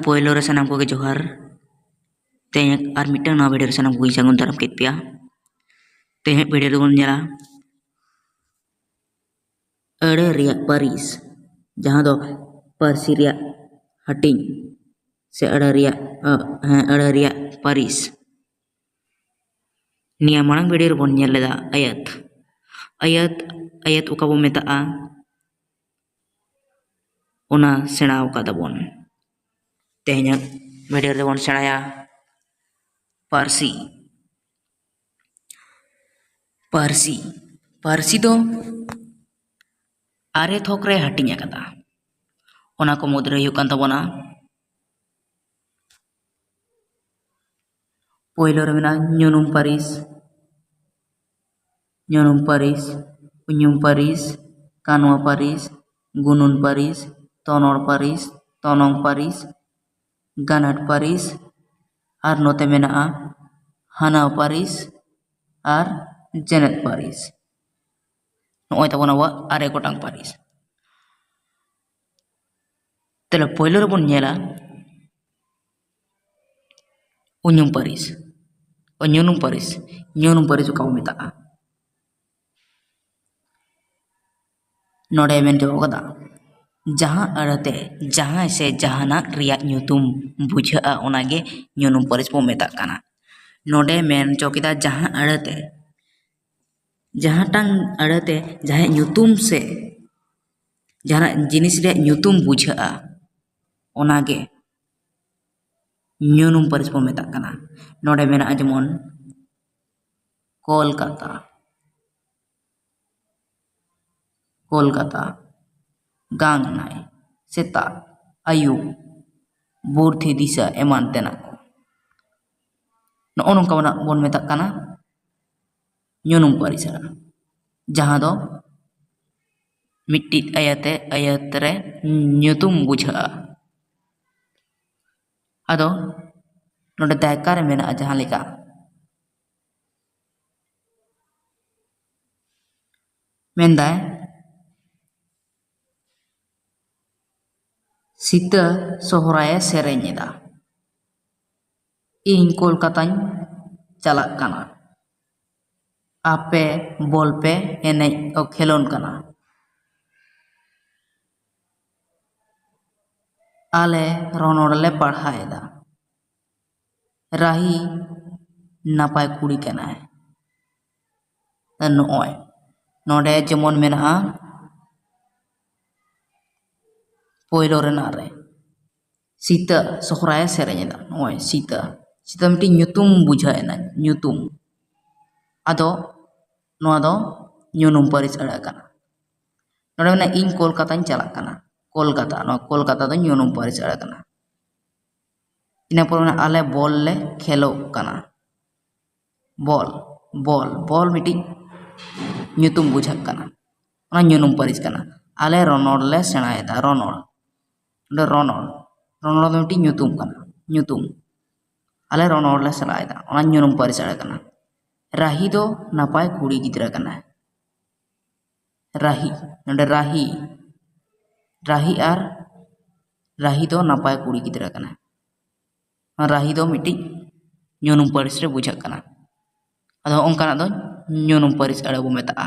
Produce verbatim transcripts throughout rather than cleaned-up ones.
ᱯᱳᱭᱞᱳ ᱨᱮ ᱥᱟᱱᱟᱢ ᱠᱚᱜᱮ ᱡᱚᱦᱟᱨ᱾ ᱛᱮᱦᱮᱧ ᱟᱨ ᱢᱤᱫᱴᱟᱝ ᱱᱟᱣᱟ ᱵᱷᱤᱰᱤᱭᱳ ᱨᱮ ᱥᱟᱱᱟᱢ ᱠᱚᱜᱮᱧ ᱥᱟᱹᱜᱩᱱ ᱫᱟᱨᱟᱢ ᱠᱮᱫ ᱯᱮᱭᱟ᱾ ᱛᱮᱦᱮᱧ ᱵᱷᱤᱰᱤᱭᱳ ᱨᱮᱵᱚᱱ ᱧᱮᱞᱟ ᱟᱹᱲᱟᱹ ᱨᱮᱭᱟᱜ ᱯᱟᱹᱨᱤᱥ, ᱡᱟᱦᱟᱸ ᱫᱚ ᱯᱟᱹᱨᱥᱤ ᱨᱮᱭᱟᱜ ᱦᱟᱹᱴᱤᱧ ᱥᱮ ᱟᱹᱲᱟᱹ ᱨᱮᱭᱟᱜ, ᱟᱹ, ᱦᱮᱸ, ᱟᱹᱲᱟᱹ ᱨᱮᱭᱟᱜ ᱯᱟᱹᱨᱤᱥ᱾ ᱱᱤᱭᱟᱹ ᱢᱟᱲᱟᱝ ᱵᱷᱤᱰᱤᱭᱳ ᱨᱮᱵᱚᱱ ᱧᱮᱞ ᱞᱮᱫᱟ ᱟᱹᱭᱟᱹᱛ᱾ ᱟᱹᱭᱟᱹᱛ, ᱟᱹᱭᱟᱹᱛ ᱚᱠᱟ ᱵᱚᱱ ᱢᱮᱛᱟᱜᱼᱟ, ᱚᱱᱟ ᱥᱮᱬᱟ ᱟᱠᱟᱫᱟ ᱵᱚᱱ᱾ ᱛᱮᱦᱮᱧᱟᱜ ᱵᱷᱤᱰᱤᱭᱳ ᱨᱮᱵᱚᱱ ᱥᱮᱬᱟᱭᱟ ᱯᱟᱹᱨᱥᱤ᱾ ᱯᱟᱹᱨᱥᱤ, ᱯᱟᱹᱨᱥᱤ ᱫᱚ ᱟᱨᱮ ᱛᱷᱚᱠ ᱨᱮ ᱦᱟᱹᱴᱤᱧ ᱟᱠᱟᱫᱟ᱾ ᱚᱱᱟ ᱠᱚ ᱢᱩᱫᱽᱨᱮ ᱦᱩᱭᱩᱜ ᱠᱟᱱ ᱛᱟᱵᱚᱱᱟ, ᱯᱳᱭᱞᱳ ᱨᱮ ᱢᱮᱱᱟᱜᱼᱟ ᱧᱩᱱᱩᱢ ᱯᱟᱹᱨᱤᱥ, ᱧᱩᱱᱩᱢ ᱯᱟᱹᱨᱤᱥ, ᱩᱧᱩᱢ ᱯᱟᱹᱨᱤᱥ, ᱠᱟᱱᱣᱟ ᱯᱟᱹᱨᱤᱥ, ᱜᱩᱱᱩᱱ ᱯᱟᱹᱨᱤᱥ, ᱛᱚᱱᱚᱲ ᱯᱟᱹᱨᱤᱥ, ᱛᱚᱱᱚᱝ ᱯᱟᱹᱨᱤᱥ, ᱜᱟᱱᱟᱴ ᱯᱟᱹᱨᱤᱥ, ᱟᱨ ᱱᱚᱛᱮ ᱢᱮᱱᱟᱜᱼᱟ ᱦᱟᱱᱟᱣ ᱯᱟᱹᱨᱤᱥ ᱟᱨ ᱡᱮᱱᱮᱫ ᱯᱟᱹᱨᱤᱥ᱾ ᱱᱚᱜᱼᱚᱭ ᱛᱟᱵᱚᱱ ᱟᱵᱚᱣᱟᱜ ᱟᱨᱮ ᱜᱚᱴᱟᱝ ᱯᱟᱹᱨᱤᱥ᱾ ᱛᱟᱦᱞᱮ ᱯᱳᱭᱞᱳ ᱨᱮᱵᱚᱱ ᱧᱮᱞᱟ ᱩᱧᱩᱢ ᱯᱟᱹᱨᱤᱥ, ᱚ, ᱧᱩᱱᱩᱢ ᱯᱟᱹᱨᱤᱥ᱾ ᱧᱩᱱᱩᱢ ᱯᱟᱹᱨᱤᱥ ᱚᱠᱟ ᱵᱚᱱ ᱢᱮᱛᱟᱜᱼᱟ? ᱱᱚᱰᱮ ᱢᱮᱱ ᱪᱚ ᱠᱟᱫᱟ, ᱡᱟᱦᱟᱸ ᱟᱹᱲᱟᱹᱛᱮ ᱡᱟᱦᱟᱸᱭ ᱥᱮ ᱡᱟᱦᱟᱱᱟᱜ ᱨᱮᱭᱟᱜ ᱧᱩᱛᱩᱢ ᱵᱩᱡᱷᱟᱹᱜᱼᱟ, ᱚᱱᱟᱜᱮ ᱧᱩᱱᱩᱢ ᱯᱟᱹᱨᱤᱥ ᱵᱚᱱ ᱢᱮᱛᱟᱜ ᱠᱟᱱᱟ᱾ ᱱᱚᱰᱮ ᱢᱮᱱ ᱪᱚ ᱠᱮᱫᱟ, ᱡᱟᱦᱟᱸ ᱟᱹᱲᱟᱹᱛᱮ, ᱡᱟᱦᱟᱸᱴᱟᱝ ᱟᱹᱲᱟᱹᱛᱮ ᱡᱟᱦᱟᱸᱭᱟᱜ ᱧᱩᱛᱩᱢ ᱥᱮ ᱡᱟᱦᱟᱱᱟᱜ ᱡᱤᱱᱤᱥ ᱨᱮᱭᱟᱜ ᱧᱩᱛᱩᱢ ᱵᱩᱡᱷᱟᱹᱜᱼᱟ, ᱚᱱᱟᱜᱮ ᱧᱩᱱᱩᱢ ᱯᱟᱹᱨᱤᱥ ᱵᱚᱱ ᱢᱮᱛᱟᱜ ᱠᱟᱱᱟ᱾ ᱱᱚᱰᱮ ᱢᱮᱱᱟᱜᱼᱟ ᱡᱮᱢᱚᱱ ᱠᱳᱞᱠᱟᱛᱟ, ᱠᱳᱞᱠᱟᱛᱟ, ᱜᱟᱝ ᱱᱟᱭ, ᱥᱮᱛᱟᱜ, ᱟᱹᱭᱩᱵ, ᱵᱩᱨᱛᱷᱤ ᱫᱤᱥᱟᱹ ᱮᱢᱟᱱ ᱛᱮᱱᱟᱜ ᱠᱚ᱾ ᱱᱚᱜᱼᱚ ᱱᱚᱝᱠᱟᱱᱟᱜ ᱵᱚᱱ ᱢᱮᱛᱟᱜ ᱠᱟᱱᱟ ᱧᱩᱱᱩᱢ ᱯᱟᱹᱨᱤᱥ ᱟᱲᱟᱝ, ᱡᱟᱦᱟᱸ ᱫᱚ ᱢᱤᱫᱴᱤᱡ ᱟᱹᱭᱟᱹᱛᱮ, ᱟᱹᱭᱟᱹᱛ ᱨᱮ ᱧᱩᱛᱩᱢ ᱵᱩᱡᱷᱟᱹᱜᱼᱟ᱾ ᱟᱫᱚ ᱱᱚᱰᱮ ᱫᱟᱭᱠᱟ ᱨᱮ ᱢᱮᱱᱟᱜᱼᱟ ᱡᱟᱦᱟᱸ ᱞᱮᱠᱟ, ᱢᱮᱱᱫᱟᱭ, ᱥᱤᱛᱟᱹ ᱥᱚᱦᱨᱟᱭᱮ ᱥᱮᱨᱮᱧ ᱮᱫᱟ᱾ ᱤᱧ ᱠᱳᱞᱠᱟᱛᱟᱧ ᱪᱟᱞᱟᱜ ᱠᱟᱱᱟ᱾ ᱟᱯᱮ ᱵᱚᱞ ᱯᱮ ᱮᱱᱮᱡ ᱠᱷᱮᱞᱳᱱ ᱠᱟᱱᱟ᱾ ᱟᱞᱮ ᱨᱚᱱᱚᱲ ᱞᱮ ᱯᱟᱲᱦᱟᱣ ᱮᱫᱟ᱾ ᱨᱟᱦᱤ ᱱᱟᱯᱟᱭ ᱠᱩᱲᱤ ᱠᱟᱱᱟᱭ᱾ ᱱᱚᱜᱼᱚᱭ ᱱᱚᱰᱮ ᱡᱮᱢᱚᱱ ᱢᱮᱱᱟᱜᱼᱟ, ᱯᱳᱭᱞᱳ ᱨᱮᱱᱟᱜ ᱨᱮ ᱥᱤᱛᱟᱹ ᱥᱚᱦᱨᱟᱭᱮ ᱥᱮᱨᱮᱧ ᱮᱫᱟ᱾ ᱱᱚᱜᱼᱚᱭ ᱥᱤᱛᱟᱹ, ᱥᱤᱛᱟᱹ ᱢᱤᱫᱴᱤᱡ ᱧᱩᱛᱩᱢ ᱵᱩᱡᱷᱟᱹᱣ ᱮᱱᱟ, ᱧᱩᱛᱩᱢ᱾ ᱟᱫᱚ ᱱᱚᱣᱟ ᱫᱚ ᱧᱩᱱᱩᱢ ᱯᱟᱹᱨᱤᱥ ᱟᱹᱲᱟᱹ ᱠᱟᱱᱟ᱾ ᱱᱚᱰᱮ ᱢᱮᱱᱟᱜᱼᱟ, ᱤᱧ ᱠᱳᱞᱠᱟᱛᱟᱧ ᱪᱟᱞᱟᱜ ᱠᱟᱱᱟ᱾ ᱠᱳᱞᱠᱟᱛᱟ, ᱱᱚᱣᱟ ᱠᱳᱞᱠᱟᱛᱟ ᱫᱚ ᱧᱩᱱᱩᱢ ᱯᱟᱹᱨᱤᱥ ᱟᱹᱲᱟᱹ ᱠᱟᱱᱟ᱾ ᱤᱱᱟᱹ ᱯᱚᱨᱮ ᱢᱮᱱᱟᱜᱼᱟ, ᱟᱞᱮ ᱵᱚᱞ ᱞᱮ ᱠᱷᱮᱞᱳᱜ ᱠᱟᱱᱟ᱾ ᱵᱚᱞ, ᱵᱚᱞ, ᱵᱚᱞ ᱢᱤᱫᱴᱤᱡ ᱧᱩᱛᱩᱢ ᱵᱩᱡᱷᱟᱹᱜ ᱠᱟᱱᱟ, ᱚᱱᱟ ᱧᱩᱱᱩᱢ ᱯᱟᱹᱨᱤᱥ ᱠᱟᱱᱟ᱾ ᱟᱞᱮ ᱨᱚᱱᱚᱲ ᱞᱮ ᱥᱮᱬᱟᱭᱮᱫᱟ, ᱨᱚᱱᱚᱲ᱾ ᱚᱸᱰᱮ ᱨᱚᱱᱚᱲ, ᱨᱚᱱᱚᱲ ᱫᱚ ᱢᱤᱫᱴᱤᱡ ᱧᱩᱛᱩᱢ ᱠᱟᱱᱟ, ᱧᱩᱛᱩᱢ᱾ ᱟᱞᱮ ᱨᱚᱱᱚᱲ ᱞᱮ ᱥᱮᱬᱟᱭᱮᱫᱟ, ᱚᱱᱟ ᱧᱩᱱᱩᱢ ᱯᱟᱹᱨᱤᱥ ᱟᱹᱲᱟᱹ ᱠᱟᱱᱟ᱾ ᱨᱟᱦᱤ ᱫᱚ ᱱᱟᱯᱟᱭ ᱠᱩᱲᱤ ᱜᱤᱫᱽᱨᱟᱹ ᱠᱟᱱᱟᱭ᱾ ᱨᱟᱦᱤ, ᱱᱚᱰᱮ ᱨᱟᱦᱤ, ᱨᱟᱦᱤ ᱟᱨ ᱨᱟᱦᱤ ᱫᱚ ᱱᱟᱯᱟᱭ ᱠᱩᱲᱤ ᱜᱤᱫᱽᱨᱟᱹ ᱠᱟᱱᱟᱭ᱾ ᱨᱟᱦᱤ ᱫᱚ ᱢᱤᱫᱴᱤᱡ ᱧᱩᱱᱩᱢ ᱯᱟᱹᱨᱤᱥ ᱨᱮ ᱵᱩᱡᱷᱟᱹᱜ ᱠᱟᱱᱟ᱾ ᱟᱫᱚ ᱚᱱᱠᱟᱱᱟᱜ ᱫᱚ ᱧᱩᱱᱩᱢ ᱯᱟᱹᱨᱤᱥ ᱟᱹᱲᱟᱹ ᱵᱚ ᱢᱮᱛᱟᱜᱼᱟ᱾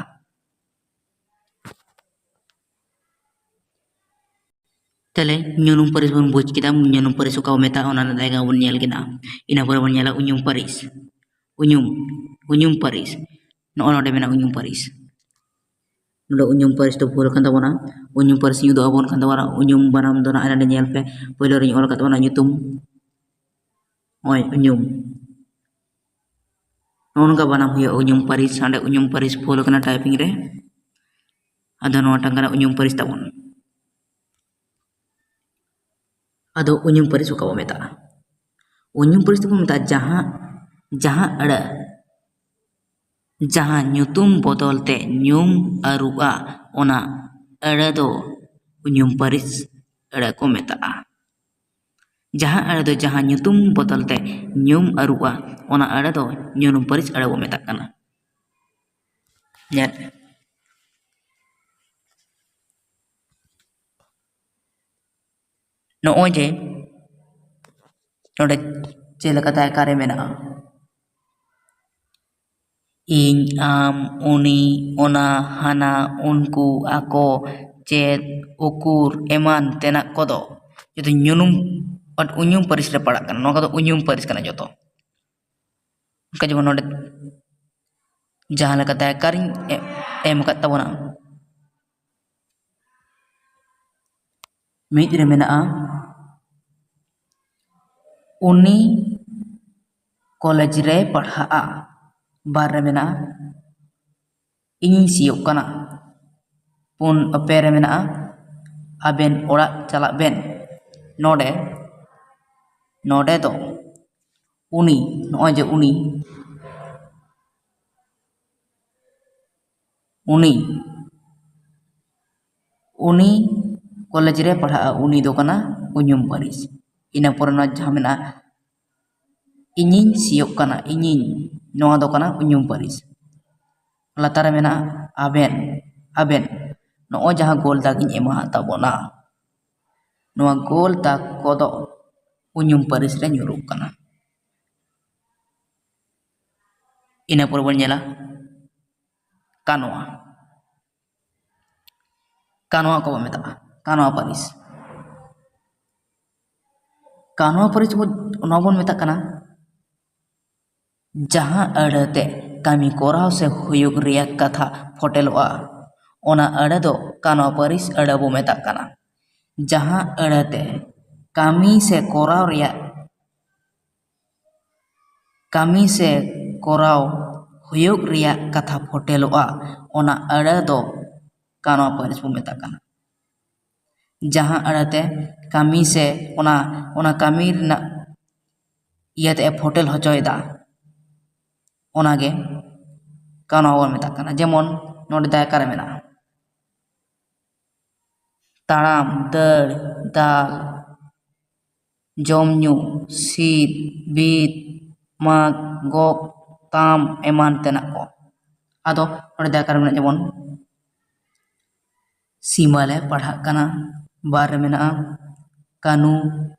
ᱛᱟᱦᱞᱮ ᱧᱩᱱᱩᱢ ᱯᱟᱹᱨᱤᱥ ᱵᱚᱱ ᱵᱩᱡᱽ ᱠᱮᱫᱟ, ᱧᱩᱱᱩᱢ ᱯᱟᱹᱨᱤᱥ ᱚᱠᱟ ᱵᱚ ᱢᱮᱛᱟᱜᱼᱟ, ᱚᱱᱟ ᱨᱮᱱᱟᱜ ᱡᱟᱭᱜᱟ ᱵᱚᱱ ᱧᱮᱞ ᱠᱮᱫᱟ᱾ ᱤᱱᱟᱹ ᱯᱚᱨᱮ ᱵᱚᱱ ᱧᱮᱞᱟ ᱩᱧᱩᱢ ᱯᱟᱹᱨᱤᱥ᱾ ᱩᱧᱩᱢ, ᱩᱧᱩᱢ ᱯᱟᱹᱨᱤᱥ, ᱱᱚᱜᱼᱚ ᱱᱚᱰᱮ ᱢᱮᱱᱟᱜᱼᱟ ᱩᱧᱩᱢ ᱯᱟᱹᱨᱤᱥ᱾ ᱱᱚᱰᱮ ᱩᱧᱩᱢ ᱯᱟᱹᱨᱤᱥ ᱫᱚ ᱵᱷᱩᱞ ᱟᱠᱟᱱ ᱛᱟᱵᱚᱱᱟ᱾ ᱩᱧᱩᱢ ᱯᱟᱹᱨᱤᱥ ᱤᱧ ᱩᱫᱩᱜ ᱟᱵᱚᱱ ᱠᱟᱱ ᱛᱟᱵᱚᱱᱟ᱾ ᱩᱧᱩᱢ ᱵᱟᱱᱟᱢ ᱫᱚ ᱱᱟᱜ ᱱᱚᱰᱮ ᱧᱮᱞ ᱯᱮ, ᱯᱳᱭᱞᱳ ᱨᱤᱧ ᱚᱞ ᱟᱠᱟᱫ ᱛᱟᱵᱚᱱᱟ ᱧᱩᱛᱩᱢ᱾ ᱱᱚᱜᱼᱚᱭ ᱩᱧᱩᱢ, ᱱᱚᱜᱼᱚ ᱱᱚᱝᱠᱟ ᱵᱟᱱᱟᱢ ᱦᱩᱭᱩᱜᱼᱟ, ᱩᱧᱩᱢ ᱯᱟᱹᱨᱤᱥ᱾ ᱦᱟᱸᱰᱮ ᱩᱧᱩᱢ ᱯᱟᱹᱨᱤᱥ ᱵᱷᱩᱞ ᱟᱠᱟᱱᱟ ᱴᱟᱭᱯᱤᱝ ᱨᱮ᱾ ᱟᱫᱚ ᱱᱚᱣᱟᱴᱟᱝ ᱠᱟᱱᱟ ᱩᱧᱩᱢ ᱯᱟᱹᱨᱤᱥ ᱛᱟᱵᱚᱱ᱾ ᱟᱫᱚ ᱩᱧᱩᱢ ᱯᱟᱹᱨᱤᱥ ᱚᱠᱟ ᱵᱚ ᱢᱮᱛᱟᱜᱼᱟ? ᱩᱧᱩᱢ ᱯᱟᱹᱨᱤᱥ ᱫᱚᱵᱚ ᱢᱮᱛᱟᱜᱼᱟ ᱡᱟᱦᱟᱸ, ᱡᱟᱦᱟᱸ ᱟᱹᱲᱟᱹ, ᱡᱟᱦᱟᱸ ᱧᱩᱛᱩᱢ ᱵᱚᱫᱚᱞ ᱛᱮ ᱧᱩᱢ ᱟᱹᱨᱩᱜᱼᱟ, ᱚᱱᱟ ᱟᱹᱲᱟᱹ ᱫᱚ ᱩᱧᱩᱢ ᱯᱟᱹᱨᱤᱥ ᱟᱹᱲᱟᱹ ᱠᱚ ᱢᱮᱛᱟᱜᱼᱟ᱾ ᱡᱟᱦᱟᱸ ᱟᱹᱲᱟᱹ ᱫᱚ ᱡᱟᱦᱟᱸ ᱧᱩᱛᱩᱢ ᱵᱚᱫᱚᱞ ᱛᱮ ᱧᱩᱢ ᱟᱹᱨᱩᱜᱼᱟ, ᱚᱱᱟ ᱟᱹᱲᱟᱹ ᱫᱚ ᱧᱩᱱᱩᱢ ᱯᱟᱹᱨᱤᱥ ᱟᱹᱲᱟᱹ ᱵᱚ ᱢᱮᱛᱟᱜ ᱠᱟᱱᱟ᱾ ᱧᱮᱞ ᱯᱮ᱾ ᱱᱚᱜᱼᱚᱭ ᱡᱮ ᱱᱚᱰᱮ ᱪᱮᱫ ᱞᱮᱠᱟ ᱫᱟᱭᱠᱟ ᱨᱮ ᱢᱮᱱᱟᱜᱼᱟ, ᱤᱧ, ᱟᱢ, ᱩᱱᱤ, ᱚᱱᱟ, ᱦᱟᱱᱟ, ᱩᱱᱠᱩ, ᱟᱠᱚ, ᱪᱮᱫ, ᱩᱠᱩᱨ, ᱮᱢᱟᱱ ᱛᱮᱱᱟᱜ ᱠᱚᱫᱚ ᱡᱚᱛᱚ ᱧᱩᱱᱩᱢ, ᱩᱭᱩᱝ ᱯᱟᱹᱨᱤᱥ ᱨᱮ ᱯᱟᱲᱟᱜ ᱠᱟᱱᱟ᱾ ᱱᱚᱣᱟ ᱠᱚᱫᱚ ᱩᱭᱩᱝ ᱯᱟᱹᱨᱤᱥ ᱠᱟᱱᱟ ᱡᱚᱛᱚ᱾ ᱚᱱᱠᱟ ᱡᱮᱢᱚᱱ ᱱᱚᱰᱮ ᱡᱟᱦᱟᱸ ᱞᱮᱠᱟ ᱫᱟᱭᱠᱟᱨᱤᱧ ᱮ-, ᱮᱢ ᱟᱠᱟᱫ ᱛᱟᱵᱚᱱᱟ, ᱢᱤᱫ ᱨᱮ ᱢᱮᱱᱟᱜᱼᱟ, ᱩᱱᱤ ᱠᱚᱞᱮᱡᱽ ᱨᱮ ᱯᱟᱲᱦᱟᱜᱼᱟ᱾ ᱵᱟᱨ ᱨᱮ ᱢᱮᱱᱟᱜᱼᱟ, ᱤᱧᱤᱧ ᱥᱤᱭᱳᱜ ᱠᱟᱱᱟ᱾ ᱯᱩᱱ, ᱯᱮ ᱨᱮ ᱢᱮᱱᱟᱜᱼᱟ, ᱟᱵᱮᱱ ᱚᱲᱟᱜ ᱪᱟᱞᱟᱜ ᱵᱮᱱ᱾ ᱱᱚᱰᱮ, ᱱᱚᱰᱮ ᱫᱚ ᱩᱱᱤ, ᱱᱚᱜᱼᱚᱭ ᱡᱮ ᱩᱱᱤ, ᱩᱱᱤ, ᱩᱱᱤ ᱠᱚᱞᱮᱡᱽ ᱨᱮ ᱯᱟᱲᱦᱟᱜᱼᱟ, ᱩᱱᱤ ᱫᱚ ᱠᱟᱱᱟ ᱩᱭᱩᱝ ᱯᱟᱹᱨᱤᱥ᱾ ᱤᱱᱟᱹ ᱯᱚᱨᱮ ᱱᱚᱣᱟ ᱡᱟᱦᱟᱸ ᱢᱮᱱᱟᱜᱼᱟ, ᱤᱧᱤᱧ ᱥᱤᱭᱳᱜ ᱠᱟᱱᱟ, ᱤᱧᱤᱧ, ᱱᱚᱣᱟ ᱫᱚ ᱠᱟᱱᱟ ᱩᱭᱩᱝ ᱯᱟᱹᱨᱤᱥ᱾ ᱞᱟᱛᱟᱨ ᱨᱮ ᱢᱮᱱᱟᱜᱼᱟ ᱟᱵᱮᱱ, ᱟᱵᱮᱱ᱾ ᱱᱚᱜᱼᱚᱭ ᱡᱟᱦᱟᱸ ᱜᱳᱞ ᱫᱟᱜᱽ ᱤᱧ ᱮᱢᱟᱦᱟᱜ ᱛᱟᱵᱚᱱᱟ, ᱱᱚᱣᱟ ᱜᱳᱞ ᱫᱟᱜᱽ ᱠᱚᱫᱚ ᱩᱭᱩᱝ ᱯᱟᱹᱨᱤᱥ ᱨᱮ ᱧᱩᱨᱩᱜ ᱠᱟᱱᱟ᱾ ᱤᱱᱟᱹ ᱯᱚᱨᱮ ᱵᱚᱱ ᱧᱮᱞᱟ ᱠᱟᱱᱣᱟ᱾ ᱠᱟᱱᱣᱟ ᱠᱚ ᱢᱮᱛᱟᱜᱼᱟ, ᱠᱟᱱᱣᱟ ᱯᱟᱹᱨᱤᱥ᱾ ᱠᱟᱱᱣᱟ ᱯᱟᱹᱨᱤᱥ ᱵᱚ, ᱱᱚᱣᱟ ᱵᱚᱱ ᱢᱮᱛᱟᱜ ᱠᱟᱱᱟ ᱡᱟᱦᱟᱸ ᱟᱹᱲᱟᱹᱛᱮ ᱠᱟᱹᱢᱤ ᱠᱚᱨᱟᱣ ᱥᱮ ᱦᱩᱭᱩᱜ ᱨᱮᱭᱟᱜ ᱠᱟᱛᱷᱟ ᱯᱷᱚᱴᱮᱞᱚᱜᱼᱟ, ᱚᱱᱟ ᱟᱹᱲᱟᱹ ᱫᱚ ᱠᱟᱱᱣᱟ ᱯᱟᱹᱨᱤᱥ ᱟᱹᱲᱟᱹ ᱵᱚ ᱢᱮᱛᱟᱜ ᱠᱟᱱᱟ᱾ ᱡᱟᱦᱟᱸ ᱟᱹᱲᱟᱹᱛᱮ ᱠᱟᱹᱢᱤ ᱥᱮ ᱠᱚᱨᱟᱣ ᱨᱮᱭᱟᱜ, ᱠᱟᱹᱢᱤ ᱥᱮ ᱠᱚᱨᱟᱣ ᱦᱩᱭᱩᱜ ᱨᱮᱭᱟᱜ ᱠᱟᱛᱷᱟ ᱯᱷᱚᱴᱮᱞᱚᱜᱼᱟ, ᱚᱱᱟ ᱟᱹᱲᱟᱹ ᱫᱚ ᱠᱟᱱᱣᱟ ᱯᱟᱹᱨᱤᱥ ᱵᱚ ᱢᱮᱛᱟᱜ ᱠᱟᱱᱟ᱾ ᱡᱟᱦᱟᱸ ᱟᱹᱲᱟᱹᱛᱮ ᱠᱟᱹᱢᱤ ᱥᱮ ᱚᱱᱟ, ᱚᱱᱟ ᱠᱟᱹᱢᱤ ᱨᱮᱱᱟᱜ ᱤᱭᱟᱹᱛᱮ ᱮ ᱯᱷᱚᱴᱮᱞ ᱦᱚᱪᱚᱭᱮᱫᱟ, ᱚᱱᱟᱜᱮ ᱠᱟᱱᱣᱟ ᱵᱚᱱ ᱢᱮᱛᱟᱜ ᱠᱟᱱᱟ᱾ ᱡᱮᱢᱚᱱ ᱱᱚᱰᱮ ᱫᱟᱭᱠᱟ ᱨᱮ ᱢᱮᱱᱟᱜᱼᱟ, ᱛᱟᱲᱟᱢ, ᱫᱟᱹᱲ, ᱫᱟᱞ, ᱡᱚᱢ ᱧᱩ, ᱥᱤᱫ, ᱵᱤᱫ, ᱢᱟᱜᱽ, ᱜᱚᱜ, ᱛᱟᱢ, ᱮᱢᱟᱱ ᱛᱮᱱᱟᱜ ᱠᱚ᱾ ᱟᱫᱚ ᱱᱚᱰᱮ ᱫᱟᱭᱠᱟ ᱨᱮ ᱢᱮᱱᱟᱜᱼᱟ ᱡᱮᱢᱚᱱ ᱥᱤᱢᱟ ᱞᱮ ᱯᱟᱲᱦᱟᱜ ᱠᱟᱱᱟ, ᱵᱟᱨ ᱨᱮ ᱢᱮᱱᱟᱜᱼᱟ ᱠᱟᱹᱱᱩ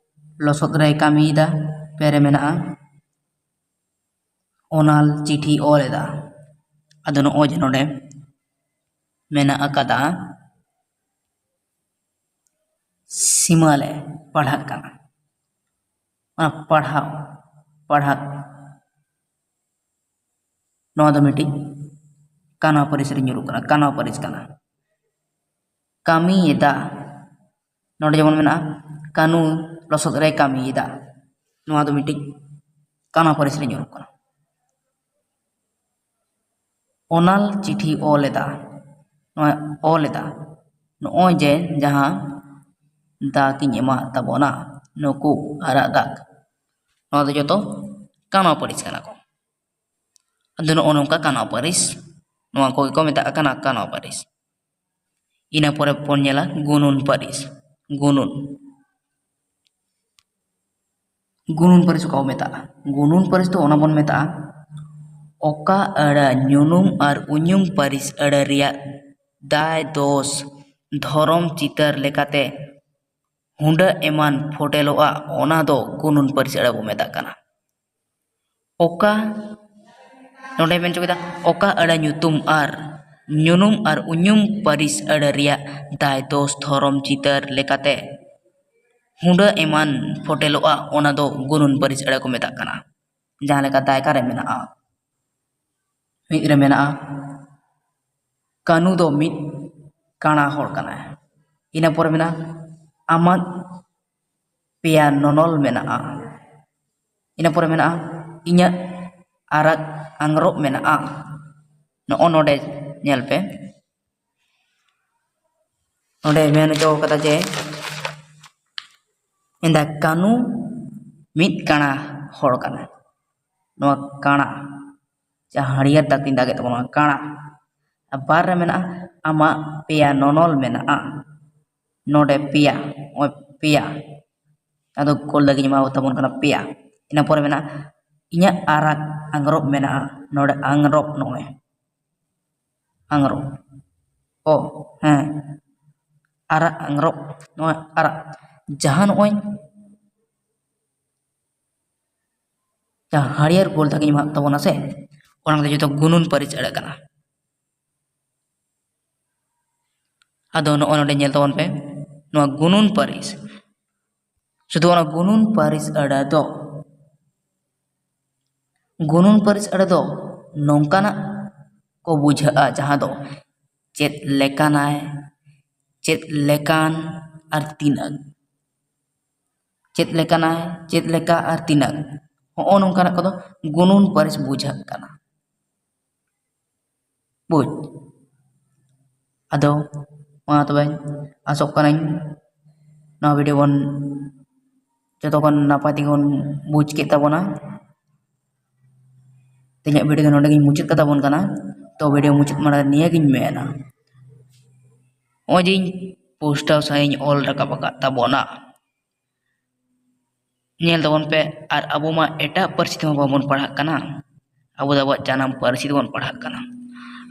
ᱞᱚᱥᱚᱫ ᱨᱮᱭ ᱠᱟᱹᱢᱤᱭᱮᱫᱟ᱾ ᱯᱮ ᱨᱮ ᱢᱮᱱᱟᱜᱼᱟ ᱚᱱᱟᱞ ᱪᱤᱴᱷᱤ ᱚᱞ ᱮᱫᱟ᱾ ᱟᱫᱚ ᱱᱚᱜᱼᱚᱭ ᱡᱮ ᱱᱚᱰᱮ ᱢᱮᱱᱟᱜ ᱟᱠᱟᱫᱟ ᱥᱤᱢᱟᱹᱞᱮ ᱯᱟᱲᱦᱟᱜ ᱠᱟᱱᱟ᱾ ᱚᱱᱟ ᱯᱟᱲᱦᱟᱣ ᱯᱟᱲᱦᱟᱜ ᱱᱚᱣᱟ ᱫᱚ ᱢᱤᱫᱴᱤᱡ ᱠᱟᱱᱟᱣ ᱯᱟᱹᱨᱤᱥ ᱨᱮ ᱧᱩᱨᱩᱜ ᱠᱟᱱᱟ, ᱠᱟᱱᱟᱣ ᱯᱟᱹᱨᱤᱥ ᱠᱟᱱᱟ᱾ ᱠᱟᱹᱢᱤᱭᱮᱫᱟ, ᱱᱚᱰᱮ ᱡᱮᱢᱚᱱ ᱢᱮᱱᱟᱜᱼᱟ ᱠᱟᱹᱱᱩ ᱞᱚᱥᱚᱫ ᱨᱮᱭ ᱠᱟᱹᱢᱤᱭᱮᱫᱟ, ᱱᱚᱣᱟ ᱫᱚ ᱢᱤᱫᱴᱤᱡ ᱠᱟᱱᱟᱣ ᱯᱟᱹᱨᱤᱥ ᱨᱮ ᱧᱩᱨᱩᱜ ᱠᱟᱱᱟ᱾ ᱚᱱᱟᱞ ᱪᱤᱴᱷᱤ ᱚᱞ ᱮᱫᱟ, ᱱᱚᱣᱟ ᱚᱞ ᱮᱫᱟ, ᱱᱚᱜᱼᱚᱭ ᱡᱮ ᱡᱟᱦᱟᱸ ᱫᱟᱜᱽ ᱤᱧ ᱮᱢᱟᱜ ᱛᱟᱵᱚᱱᱟ, ᱱᱩᱠᱩ ᱟᱨᱟᱜ ᱫᱟᱜᱽ, ᱱᱚᱣᱟ ᱫᱚ ᱡᱚᱛᱚ ᱠᱟᱱᱟᱣ ᱯᱟᱹᱨᱤᱥ ᱠᱟᱱᱟ ᱠᱚ᱾ ᱟᱫᱚ ᱱᱚᱜᱼᱚ ᱱᱚᱝᱠᱟ ᱠᱟᱱᱟᱣ ᱯᱟᱹᱨᱤᱥ, ᱱᱚᱣᱟ ᱠᱚᱜᱮ ᱠᱚ ᱢᱮᱛᱟᱜ ᱠᱟᱱᱟ ᱠᱟᱱᱟᱣ ᱯᱟᱹᱨᱤᱥ᱾ ᱤᱱᱟᱹ ᱯᱚᱨᱮ ᱵᱚᱱ ᱧᱮᱞᱟ ᱜᱩᱱᱩᱱ ᱯᱟᱹᱨᱤᱥ᱾ ᱜᱩᱱᱩᱱ, ᱜᱩᱱᱩᱱ ᱯᱟᱹᱨᱤᱥ ᱚᱠᱟ ᱠᱚ ᱢᱮᱛᱟᱜᱼᱟ? ᱜᱩᱱᱩᱱ ᱯᱟᱹᱨᱤᱥ ᱫᱚ ᱚᱱᱟ ᱵᱚᱱ ᱢᱮᱛᱟᱜᱼᱟ ᱚᱠᱟ ᱟᱹᱲᱟᱹ ᱧᱩᱱᱩᱢ ᱟᱨ ᱩᱧᱩᱢ ᱯᱟᱹᱨᱤᱥ ᱟᱹᱲᱟᱹ ᱨᱮᱭᱟᱜ ᱫᱟᱭ ᱫᱳᱥ ᱫᱷᱚᱨᱚᱢ ᱪᱤᱛᱟᱹᱨ ᱞᱮᱠᱟᱛᱮ ᱦᱩᱰᱟᱹ ᱮᱢᱟᱱ ᱯᱷᱚᱴᱮᱞᱚᱜᱼᱟ, ᱚᱱᱟ ᱫᱚ ᱜᱩᱱᱩᱱ ᱯᱟᱹᱨᱤᱥ ᱟᱹᱲᱟᱹ ᱵᱚ ᱢᱮᱛᱟᱜ ᱠᱟᱱᱟ᱾ ᱚᱠᱟ, ᱱᱚᱰᱮ ᱢᱮᱱ ᱦᱚᱪᱚ ᱠᱮᱫᱟ, ᱚᱠᱟ ᱟᱹᱲᱟᱹ ᱧᱩᱛᱩᱢ ᱟᱨ ᱧᱩᱱᱩᱢ ᱟᱨ ᱩᱧᱩᱢ ᱯᱟᱹᱨᱤᱥ ᱟᱹᱲᱟᱹ ᱨᱮᱭᱟᱜ ᱫᱟᱭ ᱫᱳᱥ ᱫᱷᱚᱨᱚᱢ ᱪᱤᱛᱟᱹᱨ ᱞᱮᱠᱟᱛᱮ ᱦᱩᱰᱟᱹ ᱮᱢᱟᱱ ᱯᱷᱚᱴᱮᱞᱚᱜᱼᱟ, ᱚᱱᱟ ᱫᱚ ᱜᱩᱱᱩᱱ ᱯᱟᱹᱨᱤᱥ ᱟᱹᱲᱟᱹ ᱠᱚ ᱢᱮᱛᱟᱜ ᱠᱟᱱᱟ᱾ ᱡᱟᱦᱟᱸ ᱞᱮᱠᱟ ᱫᱟᱭᱠᱟ ᱨᱮ ᱢᱮᱱᱟᱜᱼᱟ, ᱢᱤᱫ ᱨᱮ ᱢᱮᱱᱟᱜᱼᱟ ᱠᱟᱹᱱᱩ ᱫᱚ ᱢᱤᱫ ᱠᱟᱬᱟ ᱦᱚᱲ ᱠᱟᱱᱟᱭ᱾ ᱤᱱᱟᱹ ᱯᱚᱨᱮ ᱢᱮᱱᱟᱜᱼᱟ ᱟᱢᱟᱜ ᱯᱮᱭᱟ ᱱᱚᱱᱚᱞ ᱢᱮᱱᱟᱜᱼᱟ᱾ ᱤᱱᱟᱹ ᱯᱚᱨᱮ ᱢᱮᱱᱟᱜᱼᱟ ᱤᱧᱟᱹᱜ ᱟᱨᱟᱜ ᱟᱝᱨᱚᱵ ᱢᱮᱱᱟᱜᱼᱟ᱾ ᱱᱚᱜᱼᱚ ᱱᱚᱰᱮ ᱧᱮᱞ ᱯᱮ, ᱱᱚᱰᱮ ᱢᱮᱱ ᱦᱚᱪᱚ ᱠᱟᱫᱟ ᱡᱮ ᱢᱮᱱᱫᱟ ᱠᱟᱹᱱᱩ ᱢᱤᱫ ᱠᱟᱬᱟ ᱦᱚᱲ ᱠᱟᱱᱟᱭ᱾ ᱱᱚᱣᱟ ᱠᱟᱬᱟ, ᱡᱟᱦᱟᱸ ᱦᱟᱹᱨᱭᱟᱹᱲ ᱫᱟᱜᱽ ᱛᱤᱧ ᱫᱟᱜᱮᱫ ᱛᱟᱵᱚᱱᱟ, ᱠᱟᱬᱟ᱾ ᱟᱨ ᱵᱟᱨ ᱨᱮ ᱢᱮᱱᱟᱜᱼᱟ ᱟᱢᱟᱜ ᱯᱮᱭᱟ ᱱᱚᱱᱚᱞ ᱢᱮᱱᱟᱜᱼᱟ᱾ ᱱᱚᱰᱮ ᱯᱮᱭᱟ, ᱱᱚᱜᱼᱚᱭ ᱯᱮᱭᱟ, ᱟᱫᱚ ᱠᱚᱞ ᱞᱟᱹᱜᱤᱫ ᱮᱢᱟ ᱛᱟᱵᱚᱱ ᱠᱟᱱᱟ ᱯᱮᱭᱟ᱾ ᱤᱱᱟᱹ ᱯᱚᱨᱮ ᱢᱮᱱᱟᱜᱼᱟ ᱤᱧᱟᱹᱜ ᱟᱨᱟᱜ ᱟᱝᱨᱚᱵ ᱢᱮᱱᱟᱜᱼᱟ᱾ ᱱᱚᱰᱮ ᱟᱝᱨᱚᱵ, ᱱᱚᱜᱼᱚᱭ ᱟᱝᱨᱚᱵ, ᱚ ᱦᱮᱸ, ᱟᱨᱟᱜ ᱟᱝᱨᱚᱵ, ᱱᱚᱣᱟ ᱟᱨᱟᱜ, ᱡᱟᱦᱟᱸ ᱱᱚᱜᱼᱚᱭ ᱡᱟᱦᱟᱸ ᱦᱟᱹᱨᱭᱟᱹᱲ ᱜᱳᱞ ᱫᱟᱜᱤᱧ ᱮᱢᱟᱜ ᱛᱟᱵᱚᱱᱟ ᱥᱮ, ᱚᱱᱟ ᱫᱚ ᱡᱚᱛᱚ ᱜᱩᱱᱩᱱ ᱯᱟᱹᱨᱤᱥ ᱟᱹᱲᱟᱹ ᱠᱟᱱᱟ᱾ ᱟᱫᱚ ᱱᱚᱜᱼᱚᱭ ᱱᱚᱰᱮ ᱧᱮᱞ ᱛᱟᱵᱚᱱ ᱯᱮ, ᱱᱚᱣᱟ ᱜᱩᱱᱩᱱ ᱯᱟᱹᱨᱤᱥ, ᱥᱩᱫᱷᱩ ᱚᱱᱟ ᱜᱩᱱᱩᱱ ᱯᱟᱹᱨᱤᱥ ᱟᱹᱲᱟᱹ ᱫᱚ, ᱜᱩᱱᱩᱱ ᱯᱟᱹᱨᱤᱥ ᱟᱹᱲᱟᱹ ᱫᱚ ᱱᱚᱝᱠᱟᱱᱟᱜ ᱠᱚ ᱵᱩᱡᱷᱟᱹᱜᱼᱟ, ᱡᱟᱦᱟᱸ ᱫᱚ ᱪᱮᱫ ᱞᱮᱠᱟᱱᱟᱭ, ᱪᱮᱫ ᱞᱮᱠᱟᱱ ᱟᱨ ᱛᱤᱱᱟᱹᱜ, ᱪᱮᱫ ᱞᱮᱠᱟᱱᱟᱭ, ᱪᱮᱫ ᱞᱮᱠᱟ ᱟᱨ ᱛᱤᱱᱟᱹᱜ, ᱦᱚᱸᱜᱼᱚ ᱱᱚᱝᱠᱟᱱᱟᱜ ᱠᱚᱫᱚ ᱜᱩᱱᱩᱱ ᱯᱟᱹᱨᱤᱥ ᱵᱩᱡᱷᱟᱹᱜ ᱠᱟᱱᱟ᱾ ᱵᱩᱡᱽ᱾ ᱟᱫᱚ ᱢᱟ ᱛᱚᱵᱮ, ᱟᱥᱚᱜ ᱠᱟᱹᱱᱟᱹᱧ ᱱᱚᱣᱟ ᱵᱷᱤᱰᱤᱭᱳ ᱵᱚᱱ ᱡᱚᱛᱚ ᱠᱷᱚᱱ ᱱᱟᱯᱟᱭ ᱛᱮᱜᱮ ᱵᱚᱱ ᱵᱩᱡᱽ ᱠᱮᱫ ᱛᱟᱵᱚᱱᱟ᱾ ᱛᱮᱦᱮᱧᱟᱜ ᱵᱷᱤᱰᱤᱭᱳ ᱫᱚ ᱱᱚᱰᱮ ᱜᱤᱧ ᱢᱩᱪᱟᱹᱫ ᱠᱟᱛᱟ ᱵᱚᱱ ᱠᱟᱱᱟ᱾ ᱛᱚ ᱵᱷᱤᱰᱤᱭᱳ ᱢᱩᱪᱟᱹᱫ ᱢᱟᱲᱟᱝ ᱨᱮ ᱱᱤᱭᱟᱹ ᱜᱤᱧ ᱢᱮᱱᱟ, ᱱᱚᱜᱼᱚᱭ ᱡᱮ ᱤᱧ ᱯᱩᱥᱴᱟᱹᱣ ᱥᱟᱺᱦᱤᱡ ᱤᱧ ᱚᱞ ᱨᱟᱠᱟᱵ ᱟᱠᱟᱫ ᱛᱟᱵᱚᱱᱟ, ᱧᱮᱞ ᱛᱟᱵᱚᱱ ᱯᱮ, ᱟᱨ ᱟᱵᱚ ᱢᱟ ᱮᱴᱟᱜ ᱯᱟᱹᱨᱥᱤ ᱛᱮᱢᱟ ᱵᱟᱵᱚᱱ ᱯᱟᱲᱦᱟᱜ ᱠᱟᱱᱟ, ᱟᱵᱚ ᱫᱚ ᱟᱵᱚᱣᱟᱜ ᱡᱟᱱᱟᱢ ᱯᱟᱹᱨᱥᱤ ᱛᱮᱵᱚᱱ ᱯᱟᱲᱦᱟᱜ ᱠᱟᱱᱟ᱾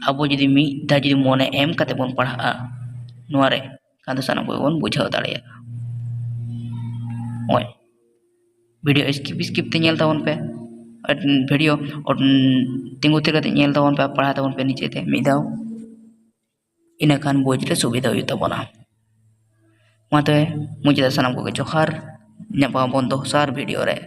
ᱟᱵᱚ ᱡᱩᱫᱤ ᱢᱤᱫ ᱫᱷᱟᱣ ᱡᱩᱫᱤ ᱢᱚᱱᱮ ᱮᱢ ᱠᱟᱛᱮ ᱵᱚᱱ ᱯᱟᱲᱦᱟᱜᱼᱟ ᱱᱚᱣᱟ ᱨᱮ, ᱠᱷᱟᱱ ᱫᱚ ᱥᱟᱱᱟᱢ ᱠᱚᱜᱮ ᱵᱚᱱ ᱵᱩᱡᱷᱟᱹᱣ ᱫᱟᱲᱮᱭᱟᱜᱼᱟ᱾ ᱱᱚᱜᱼᱚᱭ ᱵᱷᱤᱰᱤᱭᱳ skip skip ᱛᱮ ᱧᱮᱞ ᱛᱟᱵᱚᱱ ᱯᱮ, ᱵᱷᱤᱰᱤᱭᱳ ᱛᱤᱸᱜᱩ ᱛᱷᱤᱨ ᱠᱟᱛᱮ ᱧᱮᱞ ᱛᱟᱵᱚᱱ ᱯᱮ, ᱯᱟᱲᱦᱟᱣ ᱛᱟᱵᱚᱱ ᱯᱮ ᱱᱤᱡᱮ ᱛᱮ ᱢᱤᱫ ᱫᱷᱟᱣ, ᱤᱱᱟᱹ ᱠᱷᱟᱱ ᱵᱩᱡᱽ ᱨᱮ ᱥᱩᱵᱤᱫᱷᱟ ᱦᱩᱭᱩᱜ ᱛᱟᱵᱚᱱᱟ᱾ ᱢᱟ ᱛᱚᱵᱮ ᱢᱩᱪᱟᱹᱫ ᱨᱮ ᱥᱟᱱᱟᱢ ᱠᱚᱜᱮ ᱡᱚᱦᱟᱨ, ᱧᱟᱯᱟᱢ ᱟᱵᱚᱱ ᱫᱚᱥᱟᱨ ᱵᱷᱤᱰᱤᱭᱳ ᱨᱮ᱾